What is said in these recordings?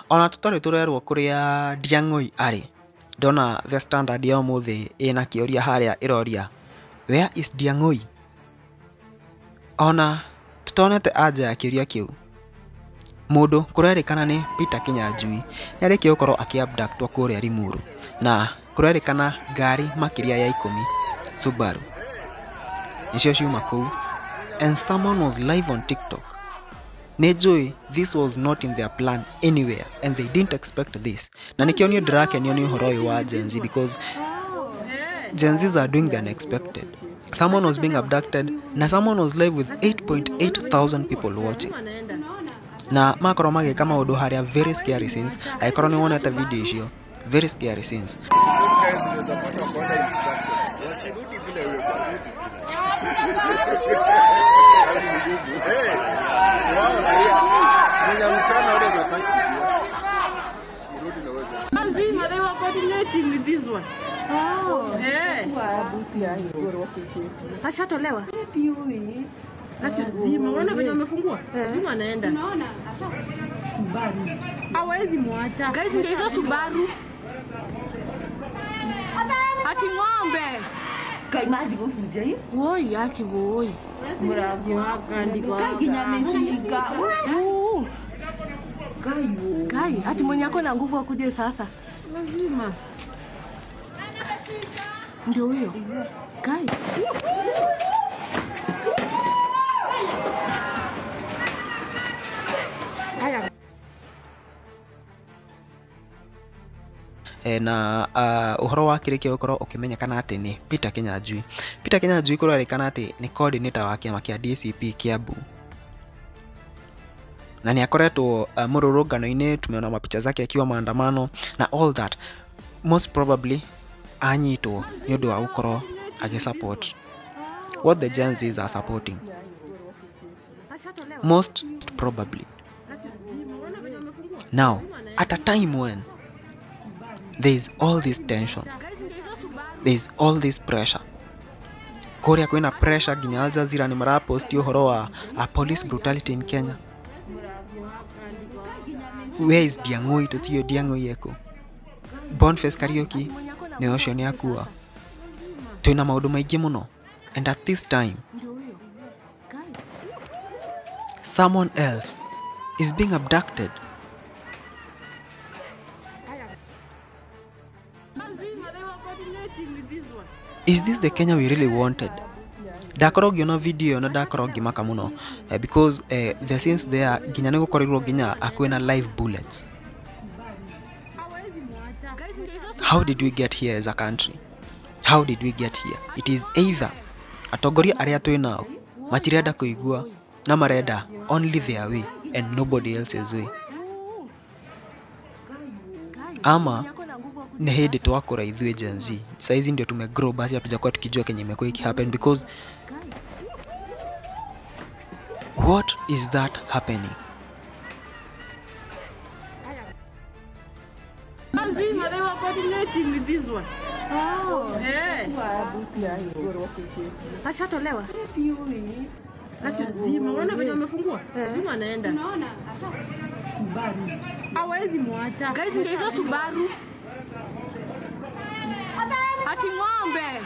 Ona tũtarĩ tũrerwo kũrĩa Ndiang'ui arĩ, ndona The Standard ya ũmũthĩ ĩna kĩũria harĩa ĩroria where is Ndiang'ui? Ona tũtonete anja ya kĩũria kĩu, mũndũ kũrerĩkana nĩ Peter Kinyanjui nĩarĩkia gũkorwo akĩ-abductwo kũrĩa Limuru, na kũrerĩkana ngari makĩria ya 10 Subaru nĩcio ciuma kũu, and someone was live on TikTok. Nĩ njũĩ this was not in their plan anywhere and they didn't expect this, na nĩkĩo niĩ ndĩrakenio nĩ ũhoro ũyũ wa Gen Z, because Gen Zs are doing the unexpected. Someone was being abducted na someone was live with 8.8 thousand people watching, na makorwo magĩka maũndũ harĩa very scary scenes. Angĩkorwo nĩ wonete video icio, very scary scenes. Guys, unaweza pata kuona instructions. Wasirudi bila wewe, warudi bila. Eh, si wao raia. Mwenye mkana wale wanataka kujua. Mrudi na wewe. Mzima, they were coordinating with this one. Oh. Eh. Ashatolewa. Lazima unaona venye wamefungua? Lazima anaenda. Unaona? Hawezi muacha. Guys, ndio hizo Subaru. Ati ng'ombe. Kaimathi gubuja i Woi yake woi. Murango Waka ndiko. Kai nginya meciga. Kai wo. Kai, ati mwenye ako na nguvu akuje sasa. Lazima. Ndio huyo. Kai. Haya. Na ũhoro wa kĩrĩkia gũkorwo ũkĩmenyekana atĩ nĩ Peter Kinyanjui. Peter Kinyanjui kũrerĩkana atĩ nĩ coordinator wa kĩama kĩa DCP Kiambu, na nĩ akoretwo mũrũrũngano-inĩ. Tumeona mapicha zake akiwa maandamano na all that. Most probably anyitwo nĩ ũndũ wa gũkorwo agĩsupport what the Gen Zs are supporting, most probably. Now at a time when there is all this tension, there is all this pressure, kũrĩa kwĩna pressure nginya Al Jazeera nĩ maraposti ũhoro wa police brutality in Kenya. Where is Ndiang'ui? Tũtiũĩ Ndiang'ui eko. Boniface Kariuki nĩ ũcio nĩ akua. Twĩna maũndũ maingĩ mũno, and at this time someone else is being abducted. Mzima, they were coordinating with this one. Is this the Kenya we really wanted? Ndakorwo ngĩona video na ndakorwo ngĩmaka mũno, because the scenes there nginya nĩ gũkorirwo nginya kwĩna live bullets. Hawezi muacha. How did we get here as a country? How did we get here? It is either atongoria arĩa twĩ nao matirenda kũigua na marenda only their way and nobody else's way, ama nĩ hĩndĩ twakũra ithuĩ Gen Z. Saizi ndio tumegrow, basi hatujakuwa tukijua kenye imekuwa ikihappen, because what is that happening? Mzima, they were coordinating with this one. Oh. Eh. Ashatolewa. Lazima unaona venye wamefungua? Lazima anaenda. Hawezi muacha. Guys, ndio hizo Subaru. Ati ng'ombe.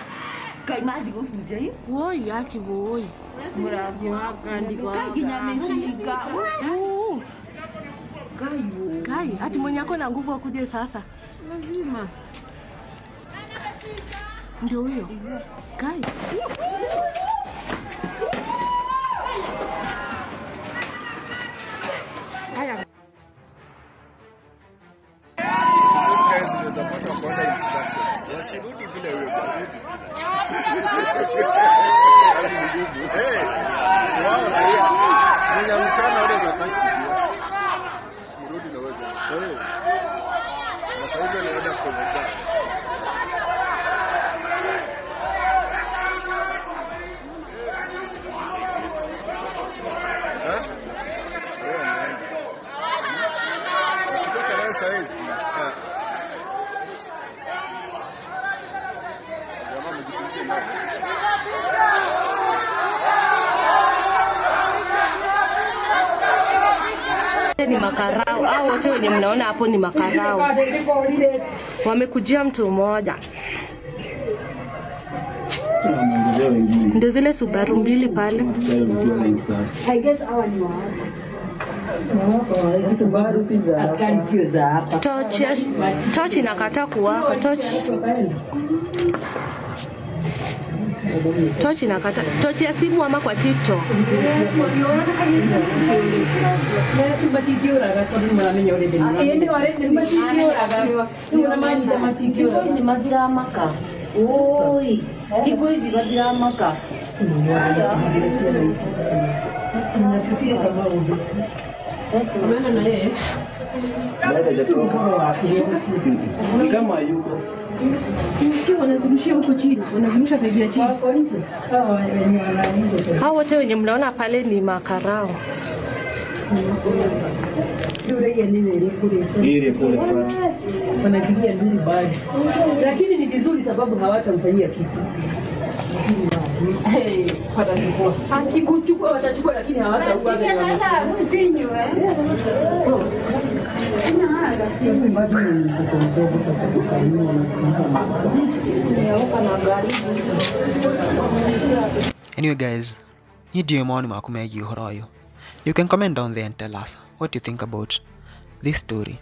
Kaimathi gubuja i Woi yake woi. Murango Waka ndiko. Kai nginya meciga. Kai wo. Kai, ati mwenye ako na nguvu akuje sasa. Lazima. Ndio huyo. Kai. Haya. Guys, unaweza pata kuona instructions. Wasirudi bila wewe, warudi bila. Eh, si wao raia. Mwenye mkana wale wanataka kujua. Mrudi na wewe. Eh. Na saizi anaenda kwa mganga. Eh? Wewe anaenda. Ukitoka leo saizi. Jamaa mjifunze nao. Ni makarao hao wote wenye mnaona hapo ni makarao, wamekujia mtu mmoja. Ndio zile Subaru mbili pale. Torch torch inakataa kuwaka. Torch inakataa. Torch ya simu ama kwa TikTok. Thikũ ici matiramaka. Oi, thikũ ici matiramaka. Kama yuko Nisikie wanazirushia huko chini, wanazirusha saidi ya chini. Hao wote wenye mnaona pale ni makarao. ile kule fulani. Wanapigia nduru bado, lakini ni vizuri sababu hawatamfanyia kitu. Hey, watachukua. Akikuchukua watachukua, lakini hawataua vile wamesema. Bado ni mtoto mdogo sasa kufanyiwa na kuuza mambo. Anyway guys, niĩ ndiũĩ mawoni maku megiĩ ũhoro ũyũ. You can comment down there and tell us what you think about this story.